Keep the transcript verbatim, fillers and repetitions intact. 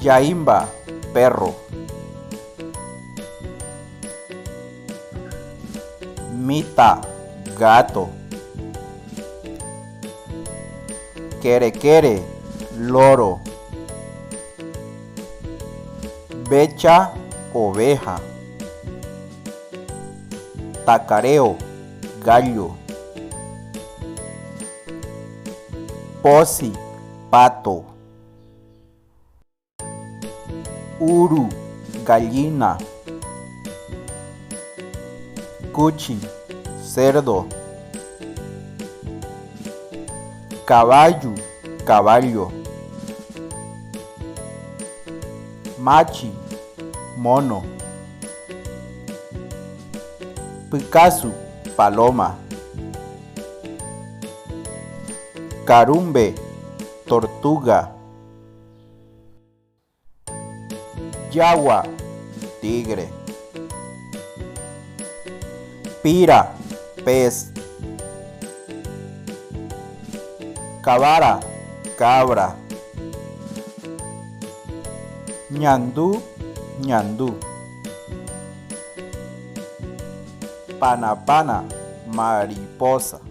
Yaimba, perro. Mita, gato. Kerekere, loro. Becha, oveja. Takareo, gallo. Posi, pato. Uru, gallina. Kuchi, cerdo. Kavayu, caballo. Machi, mono. Pikasu, paloma. Karumbe, tortuga. Yagua, tigre. Pira, pez. Kavara, cabra. Ñandu, ñandu. Panapana, mariposa.